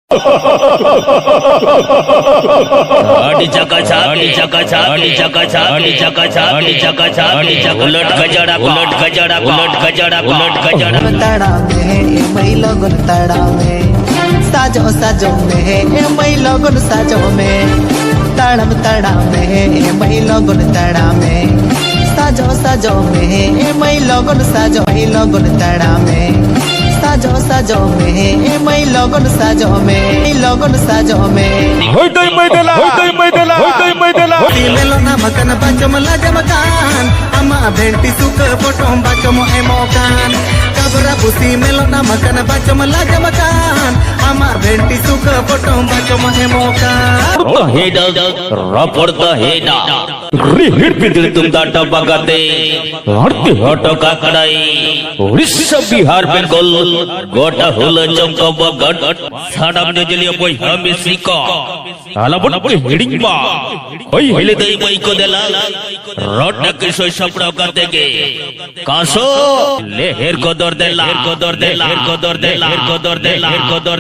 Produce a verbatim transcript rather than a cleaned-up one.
ᱟᱹᱰᱤ ᱪᱟᱠᱟ ᱪᱟᱠ, ᱟᱹᱰᱤ ᱪᱟᱠᱟ ᱪᱟᱠ, ᱟᱹᱰᱤ ᱪᱟᱠᱟ ᱪᱟᱠ, ᱟᱹᱰᱤ ᱪᱟᱠᱟ ᱪᱟᱠ, ᱟᱹᱰᱤ ᱪᱟᱠᱟ ᱪᱟᱠ, ᱟᱹᱰᱤ ᱪᱟᱠᱟ ᱪᱟᱠ, ᱩᱞᱟᱹᱴ ᱜᱟᱡᱟᱲ ᱟᱠᱟ, ᱩᱞᱟᱹᱴ ᱜᱟᱡᱟᱲ ᱟᱠᱟ, ᱩᱞᱟᱹᱴ ᱜᱟᱡᱟᱲ ᱟᱠᱟ, ᱩᱞᱟᱹᱴ ᱜᱟᱡᱟᱲ ᱟᱠᱟ᱾ ᱛᱟᱲᱟᱢ ᱢᱮ, ᱮ ᱢᱟᱹᱭ ᱞᱚᱜᱚᱱ ᱛᱟᱲᱟᱢ ᱢᱮ᱾ ᱥᱟᱡᱚᱜ ᱥᱟᱡᱚᱜ ᱢᱮ, ᱮ ᱢᱟᱹᱭ ᱞᱚᱜᱚᱱ ᱥᱟᱡᱚᱜ ᱢᱮ᱾ ᱛᱟᱲᱟᱢ ᱛᱟᱲᱟᱢ ᱢᱮ, ᱮ ᱢᱟᱹᱭ ᱞᱚᱜᱚᱱ ᱛᱟᱲᱟᱢ ᱢᱮ᱾ ᱥᱟᱡᱚᱜ ᱥᱟᱡᱚᱜ ᱢᱮ, ᱮ ᱢᱟᱹᱭ ᱞᱚᱜᱚᱱ ᱥᱟᱡᱚᱜ, ᱮ ᱞᱚᱜᱚᱱ ᱛᱟᱲᱟᱢ ᱢᱮ᱾ ᱥᱟᱡᱚᱜ ᱥᱟᱡᱚᱜ ᱢᱮ, ᱮ ᱢᱟᱹᱭ ᱞᱚᱜᱚᱱ ᱥᱟᱡᱚᱜ ᱢᱮ, ᱮ ᱞᱚᱜᱚᱱ ᱥᱟᱡᱚᱜ ᱢᱮ᱾ ᱦᱳᱭ ᱫᱟᱹᱭ ᱢᱟᱹᱭ ᱫᱮᱞᱟ, ᱦᱳᱭ ᱫᱟᱹᱭ ᱢᱟᱹᱭ ᱫᱮᱞᱟ, ᱦᱳᱭ ᱫᱟᱹᱭ ᱢᱟᱹᱭ ᱫᱮᱞᱟ᱾ ᱛᱤ ᱢᱮᱞᱚᱱᱟ ᱢᱟᱠᱟᱱ ᱵᱟᱪᱚᱢ ᱞᱟᱡᱟᱢ ᱠᱟᱱ, ᱟᱢᱟᱜ ᱵᱷᱮᱱᱴᱤ ᱥᱩᱠᱟᱹ ᱯᱚᱴᱚᱢ ᱵᱟᱪᱚᱢ ᱮᱢᱚᱜ ᱠᱟᱱ᱾ ᱠᱟᱵᱨᱟ ᱯᱩᱥᱤ ᱢᱮᱞᱚᱱᱟ ᱢᱟᱠᱟᱱ ᱵᱟᱪᱚᱢ ᱞᱟᱡᱟᱢ ᱠᱟᱱ, ᱟᱢᱟᱜ ᱵᱷᱮᱱᱴᱤ ᱥᱩᱠᱟᱹ ᱯᱚᱴᱚᱢ ᱵᱟᱪᱚᱢ ᱮᱢᱚᱜ ᱠᱟᱱ᱾ ᱨᱚᱯᱚᱲ ᱛᱟᱦᱮᱸᱱᱟ, ᱨᱚᱯᱚᱲ ᱛᱟᱦᱮᱸᱱᱟ᱾ ᱨᱤᱦᱤᱲ ᱯᱤᱫᱤᱲ ᱛᱩᱢᱫᱟᱜ ᱴᱟᱢᱟᱠ ᱟᱛᱮ ᱟᱹᱲᱛᱤ ᱦᱚᱴᱚ ᱠᱟᱜ ᱠᱟᱱᱟᱭ ᱩᱲᱤᱥᱥᱟ, ᱵᱤᱦᱟᱨ, ᱵᱮᱝᱜᱚᱞ, ᱜᱚᱴᱟ ᱦᱩᱞᱟᱹ ᱪᱚᱝᱠᱚ ᱵᱚᱜᱚᱴ᱾ ᱥᱟᱱᱟᱢ ᱧᱮᱧᱮᱞᱤᱭᱟᱹ ᱵᱚᱭᱦᱟ ᱢᱤᱥᱤ ᱠᱚ, ᱟᱞᱚᱵᱚᱱ ᱦᱤᱲᱤᱧ ᱢᱟ᱾ ᱦᱳᱭ, ᱦᱤᱞᱤ ᱫᱟᱹᱭ ᱢᱟᱹᱭ ᱠᱚ ᱫᱮᱞᱟ, ᱨᱚᱰ ᱴᱟᱠᱤ ᱥᱳᱭ ᱥᱟᱯᱲᱟᱣ ᱠᱟᱛᱮ ᱜᱮ ᱠᱟᱥᱚ ᱞᱮᱦᱮᱨ ᱠᱚᱫᱚᱨ ᱫᱮᱞᱟ, ᱞᱮᱦᱮᱨ ᱠᱚᱫᱚᱨ ᱫᱮᱞᱟ, ᱞᱮᱦᱮᱨ ᱠᱚᱫᱚᱨ ᱫᱮᱞᱟ, ᱞᱮᱦᱮᱨ ᱠᱚᱫᱚᱨ ᱫᱮᱞᱟ, ᱞᱮᱦᱮᱨ ᱠᱚᱫᱚᱨ